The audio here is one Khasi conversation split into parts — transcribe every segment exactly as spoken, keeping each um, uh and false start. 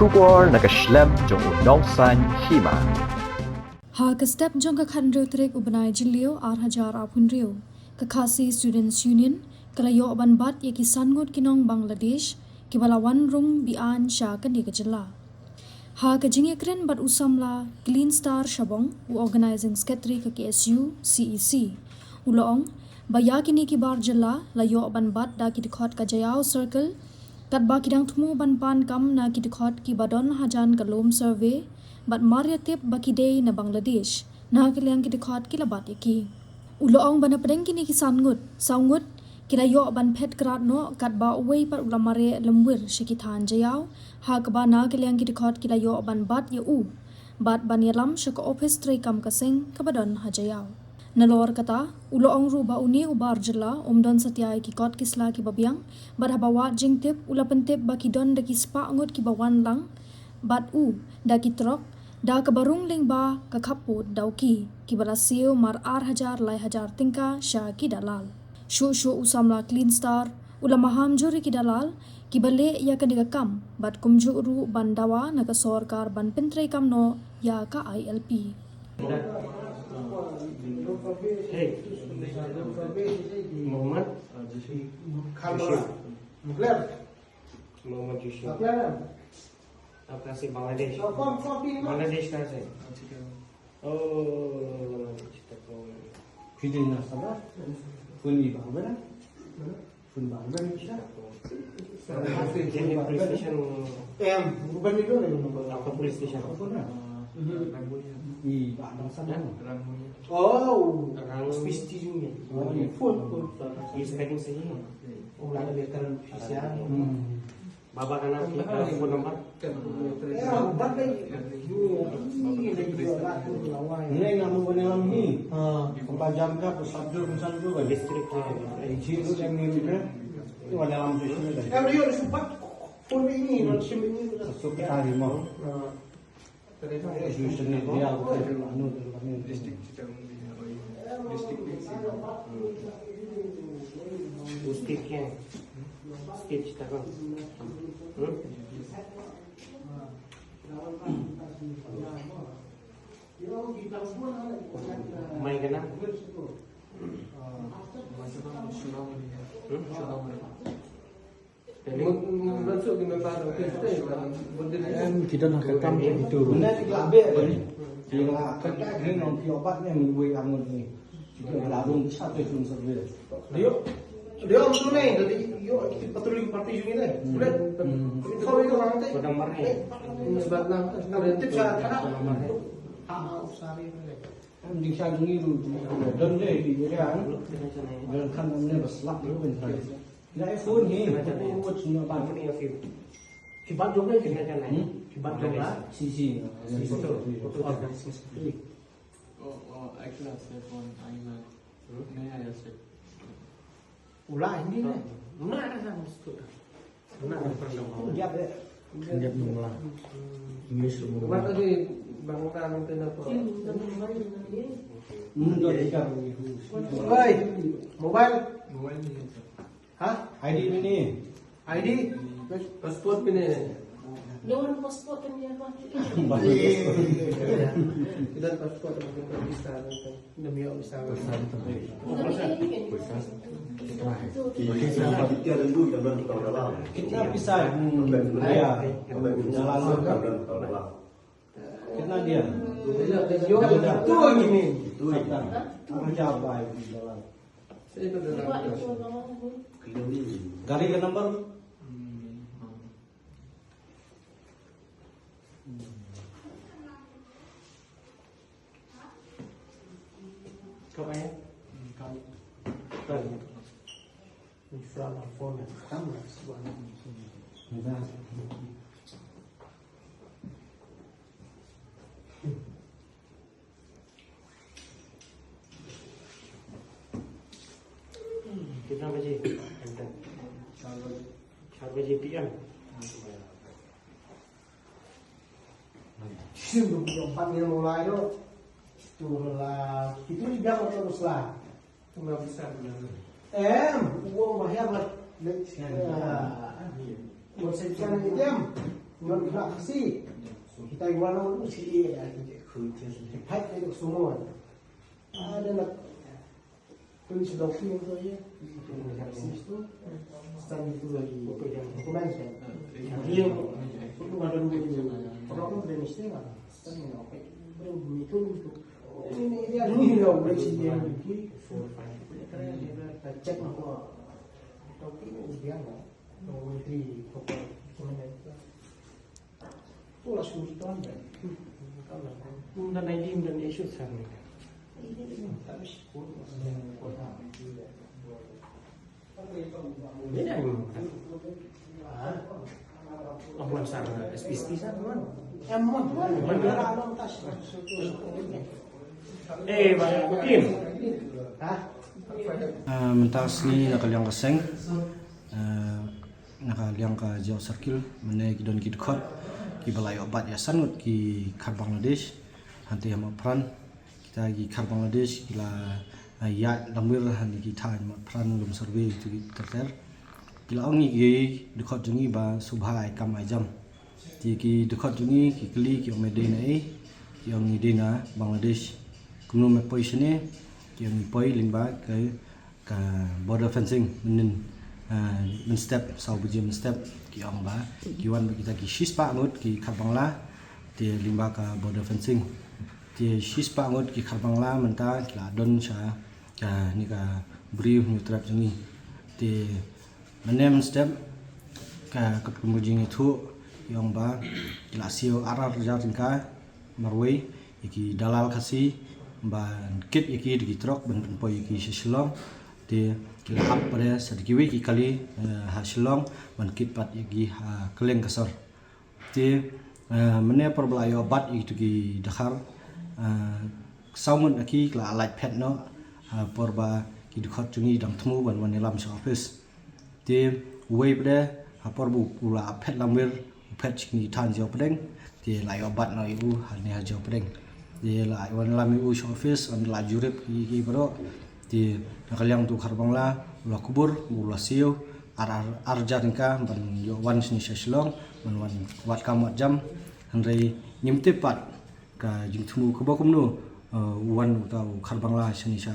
Khubor na ka shlem jong u nongsaiñ hima. Ha ka step jong ka khathynriew tarik u bnai Jylliew ar hajar arphew hynriew, ka Khasi Students Union ka la ïoh ban bat ïa ki san ngut ki nong Bangladesh kiba la wan rung be-aiñ sha kane ka jylla. Ha ka jingïakren bad u samla Clean Star Shabong, u Organising Secretary ka K S U C E C, u la ong ba ïa kine ki bar jylla la ïoh ban bat da ki dkhot ka Jaïaw Circle, katba ki dang thmu ban pan kam na ki dkhot kiba don hajan ka lum survey, bad mar ïa tip ba ki dei na Bangladesh, na ka liang ki dkhot ki la bat ïa ki. U la ong ba na pdeng kine ki san ngut, saw ngut ki la ïoh ban phet krad noh, katba uwei pat u la mareh lymwir sha ki thaiñ Jaïaw, ha kaba na ka liang ki dkhot ki la ïoh ban bat ïa u bad ban ïalam sha ka ophis treikam ka seng kaba don ha Jaïaw. Nalor kata, u la ong ruh ba une u bar jylla um don satia ïa ki kot ki sla kiba biang, bad haba wad jingtip u la pyntip ba ki don da ki spah ngut kiba wan lang bad u da ki trok, da kaba rung lyngba ka khappud Dawki, kiba la siew mar ar hajar lai hajar tyngka sha ki dalal. Shuh shuh u samla Clean Star u la maham jur ïa ki dalal kiba leh ïa kane ka kam, bad kumjuh ruh ban dawa na ka sorkar ban pyntreikam noh ïa ka I L P. Hey, Mohammed. Mohammed Yusuf. Apka se Bangladesh. Bangladesh ka se. Oh, Bangladesh ka se. Phi dei na Sabah? Phone i bang bera? Phone bang bera kita? Police station. Em, bukan itu nih. Apa police station? Apa na? I bang bang sana. Oh, Rang. Speech ti juga. Oh, iya, phone, phone. Is speaking sini. Oh, ada veteran official. Hmm. Baba ka nam ki, uh, phone number? Ngi nga mo bane lam hi. Ha. Ba jam ka ko sub jur ko san jur. District, uh, ji ru jam ni ru ke. Ko bane lam ji sini dai. Em, rio di supat. Phone ini, non sim ini. Suk ka ri mo. Ha. District Chittagong. District Chittagong. District Chittagong. Hmm? Mai ka nam? Hmm? Em, ki don ha ka kam ki tu. Bana ki la beh bani. Ki la kata ni nong ki obat ni, em, wei angun ni. Ki la rung satu sun serve. Dio. Dio am sune, jadi yo ki patrolling party jung ni. Boleh. Kau itu orang teh. Padang Marni. Sebab nang, kalau tip syarat tanah. Ah, usah ni. Em, di sha jung ni tu. Don deh di area. Don kan ne bas lak lu kan. Na iPhone hi. IPhone hi. Kibat jong ka. Hmm? Kibat jong ka. Si, si. Si, si. Photo. Photo. Oh, oh, I can accept one. I like. Hmm? May I accept? Ula ini ne. Mana ada sama sekali. Mana ada pernah. Dia ada. Dia mula. English mula. Buat lagi bangunan itu apa? Hmm, dah. Oi, mobile. Mobile ni. Ha? I D ni. I D? Passport ni. Dia orang passport kan dia mati. Kita passport mungkin bisa nanti. Demi bisa. Kita ada dulu dalam dalam. Kita bisa. Hmm, ya. Jalan. Dalam. Kitna diya? Yo, tu lagi ni. Tu lagi. Apa jawab baik di dalam? Gari ka number? Kau bayar? Kau. Kau. Ni salah phone, kam lah suara. कितना बजे? चार बजे। चार बजे P M. Shin du yo pan ni mo lai do. Tu la, itu juga motor sla. Em, uang mahal lah. Mo sa chan ni em. Ngan kena kasi. Kita iwan nang lu sili ya. Hai, itu semua. Ada nak. Pun sudah pun tu ya. Itu nak kasi tu. Stand itu lagi. Dokumen kan. Dia tu ada dua ni. Kalau aku boleh mesti lah. Stand ni apa? Itu tu. Ini dia ni lah boleh sini lagi. Check apa? Tapi dia lah. Eh, bang, Bukin. Ah, mynta ka sngi na ka liang ka seng, ah, na ka liang ka Jaïaw Circle, mynne ki don ki dkhot kiba la ïoh bat ïa san ngut ki khar Bangladesh hangtei ha Mawpran. Kita ki khar Bangladesh ki la, ah, ïaid lamwir ha kine ki thaiñ Mawpran, Lumsurvey, kito ki ter ter. Ki la ong ïa ki dkhot jong ngi ba sngewbha ai kam ai jam. Te ki dkhot jong ngi ki kylli, ki ong me dei na ei, ki ong ngi dei na Bangladesh. Kumno me poi shane? Ki ong ngi poi lyngba ka, ka border fencing mynnin, ah, mynstep, saw baje mynstep. Ki ong ba ki wan bad kita ki shispah ngut ki khar Bangla, te lyngba ka border fencing. Te shispah ngut ki khar Bangla mynta ki la don sha kane ka Bri u Hynñiewtrep jong ngi. Te mynne mynstep, ka, ka kum ka jingïathuh, ki ong ba ki la siew ar ar hajar tyngka marwei ïa ki dalal Khasi ban kit ïa ki da ki trok ban pynpoi ïa ki sha Shillong. Te ki la ap pat de sa da kiwei ki kali, eh, ha Shillong ban kit pat ïa ki ha kylleng ka sor. Te, eh, mynne por ba la ïoh bat ïa kito ki dkhar, eh, saw ngut na ki ki la lait phet noh, eh, por ba ki dkhot jong ngi dang thmu ban wan ïalam sha office. Te uwei pat de, ha por ba u la phet lamwir, u phet sha kine ki thaiñ Jaïaw Pdeng, te la ïoh bat noh ïa u hangne ha Jaïaw Pdeng. Te la wan ïalam ïa u sha office, wan la jurip ïa ki baroh. Te na ka liang uto u khar Bangla u la kubur, u la siew ar, ar, ar hajar tyngka ban ïoh wan shane sha Shillong ban wan wad kam wad jam. Hynrei ngim tip pat ka jingthmu kaba kumno, eh, u wan uta u khar Bangla shane sha,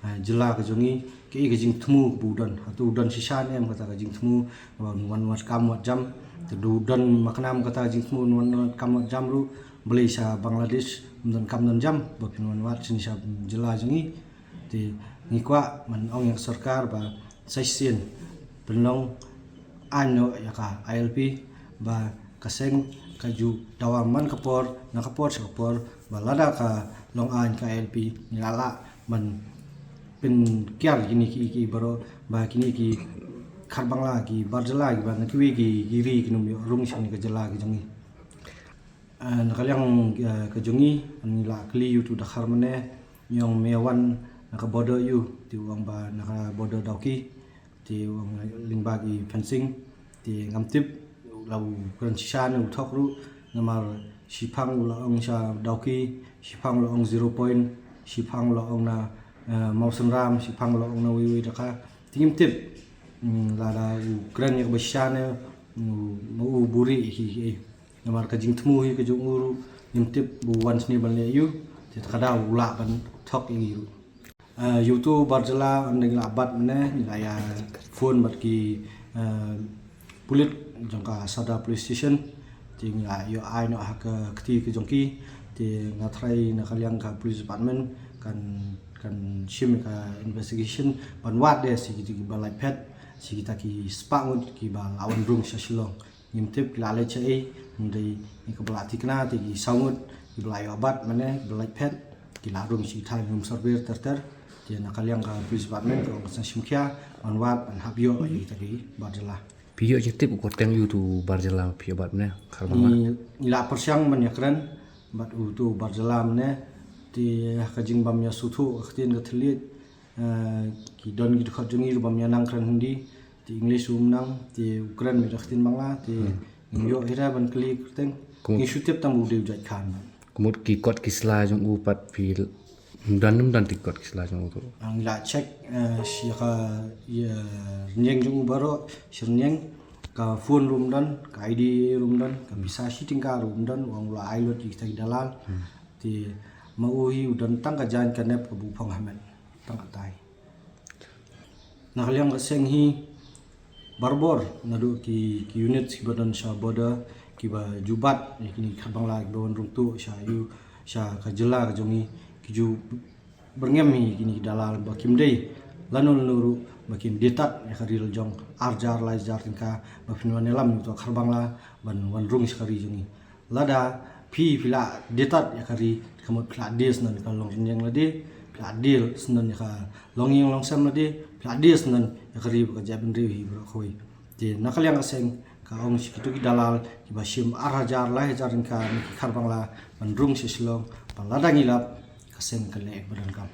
eh, jylla ka jong ngi, kaei ka jingthmu kaba u don. Hato u don shisha ne em kata ka jingthmu ban wan wad kam wad jam? Te hato u don makna em kata ka jingthmu wan wad kam wad jam ruh, balei sha Bangladesh ym don kam don jam ba phin wan wad shane sha jylla jong ngi? Te ngi kwah ban ong ïa ka sorkar ba sa shisien pynlong aiñ noh ïa ka I L P, ba ka seng ka ju dawa man ka por na ka por sha ka por, ba lada ka long aiñ ka I L P, ngi la lah ban pynkiar kine ki, ki baroh, ba kine ki khar Bangla, ki bar jylla, kiba na kiwei ki, ki ri kin ym ïoh rung sha kane ka jylla ka jong ngi. Ah, na ka liang, ah, ka jong ngi, ngi la kylli ïa uto u dkhar mynne, ngi ong me wan na ka border ïa u, te u ong ba na ka border Dawki, te u ong lyngba ki fencing, te ngam tip la u kren shisha ne u thok ruh, namar shiphang u la ong sha Dawki, shiphang u la ong Zero Point, shiphang u la ong na, eh, Mawsynram, shiphang u la ong na wei wei jaka, te ngim tip, mm, lada u kren ïa kaba shisha ne, mm, ma u buhrieh ïa ki, ki, eh. Namar ka jingthmu hi ka jong u ruh ngim tip ba u wan shane ban leh aïu, te ta ka daw u lah ban thok ïa ngi ruh. Ah, ïa uto u bar jylla, ynda ngi la bat mynne, ngi la ïa phone bad ki, eh, pulit jong ka Sadar Police Station. Te ngi la ïoh ai noh ha ka kti ka jong ki. Te nga tharai na ka liang ka Police Department kan, kan shim ïa ka investigation ban wad de sha kito kiba lait phet, sha kita ki spah ngut kiba la wan rung sha Shillong. Ngim tip ki la leit shaei, hynrei ïa kaba la thikna te ki saw ngut kiba la ïoh bat mynne, kiba lait phet, ki la rung sha ki thaiñ Lumsurvey ter ter. Te na ka liang ka Police Department ka ong ka sngewsih khia ban wad ban hap ïoh ïa kita ki bar jylla. Phi ïoh jingtip u kyrteng ïa uto u bar jylla phi ïoh bat mynne, khar Bangla? Ngi, ngi la pyrshang ban ïakren bad uto u bar jylla mynne, te ha ka jingbym ïasngewthuh ka ktien ka thylliej, eh, ki don ki dkhot jong ngi ruh bym ïa nang kren Hindi, te English ruh um nang, te u kren beit da ka ktien Bangla, te ngim ïoh hi re ban kylli kyrteng. Ngi shu tip tang ba u dei u jait Khan. Ka mut ki kot ki sla jong u pat phi, ym don, ym don ki kot ki sla jong u? Ah, ngi la check, eh, sha ka, ïa, rynïeng jong u baroh, sha rynïeng, Ka phone ruh ym don, ka I D ruh ym don, ka pisa shi tyngka ruh ym don, u ong u la ai lut ïa kita ki dalal. Te ma u hi u don tang ka jaiñ ka nep ka buh phong ha met, tang katai. Na ka liang ka seng hi, barabor naduh ki, ki unit kiba don sha border, kiba ju bat ïa kine ki khar Bangla kiba wan rung tuh sha ïa u, sha ka jylla ka jong ngi, ki ju byrngem hi kine ki dalal ba kim dei lano lano ruh ba kin die tad ïa ka ri la jong ar hajar lai hajar tyngka ba phin wan ïalam ïa uto u khar Bangla ban wan rung sha ka ri jong ngi. Lada phi, phi la die tad ïa ka ri, ka mut phi la die syndon ïa ka longrynïeng lade, phi la die syndon ïa ka longïing longsem lade, phi la die syndon ïa ka ri bad ka jaitbynriew hi baroh kawei. Te na ka liang ka seng ka ong sha kito ki dalal kiba shim ar hajar lai hajar tyngka na ki khar Bangla ban rung sha Shillong, ba lada ngi lap ka seng kan leh ba donkam.